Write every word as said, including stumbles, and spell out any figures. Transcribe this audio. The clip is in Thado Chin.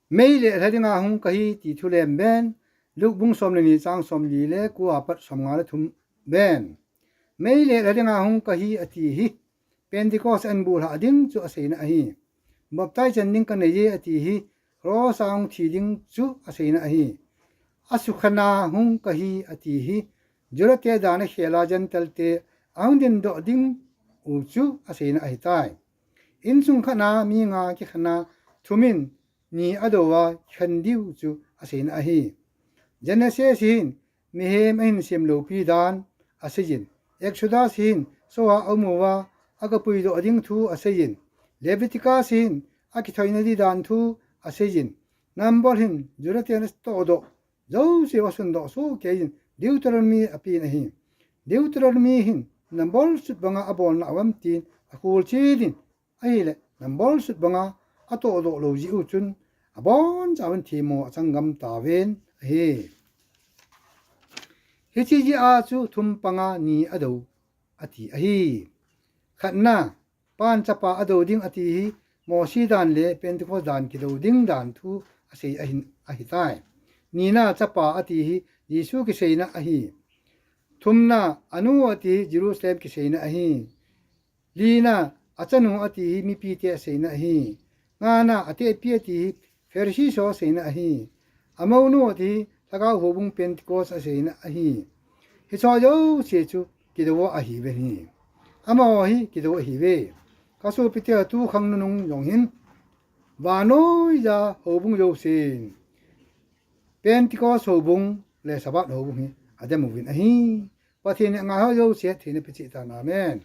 Mei le lha dinga hung kahi ti thulem ven, Luke bung som le ni chang som li le ko a pat som nga le thum ven. Mei le lha dinga hung kahi ati hi, Pentecost an bu lha ding chu aseina ahi. Baptize chan ding kanei e ati hi, cross a hung thi ding chu aseina ahi. Asukha na hung kahi ati hi, Juda te dan a khel a Gentile te ahung din doh ding u chu aseina ahitai. Insung khat na mi nga kikhen a thum in ni a do a khen diu chu aseina ahi. Genesis hin mihem ahin sem lopi dan aseiyin. Exodus hin soh a aum uva aga puidoh ding thu aseiyin. Leviticus hin akithoina di dan thu aseiyin. Number hin Juda ten atohdoh jouse asundoh soh keiyin Deuteronomy apen ahi. Deuteronomy hin number sut banga abolna aum tin akhol chin in ahile number sut banga atohdoh lou jeh u chun abon chauvin themmo achang gam tauvin ahi. Hiche jeh a chu thum panga ni a do ati ahi. Khatna, Pan Chapa a do ding ati hi Mosi dan le Pentecost dan kido ding dan thu asei ahin, ahitai. Nina Chapa ati hi Jesu kiseina ahi. Thumna, anu ati hi Jerusalem kiseina ahi. Lina, achanu ati hi mipite aseina ahi. Ngana, atehpi ati hi Pharisee ho aseina ahi. Amounu ati hi Lhagao Houbung Pentecost aseina ahi. Hicheho jouse chu kido ahiuve. Amaho hi kido ahiuve. Kasopite, tukhang nunung jong hin vannoi a houbung jousen Pentecost houbung le Sabbath houbung hi adem uvin ahi. Pathen in angaiho jouse theina peh cheh tan. Amen.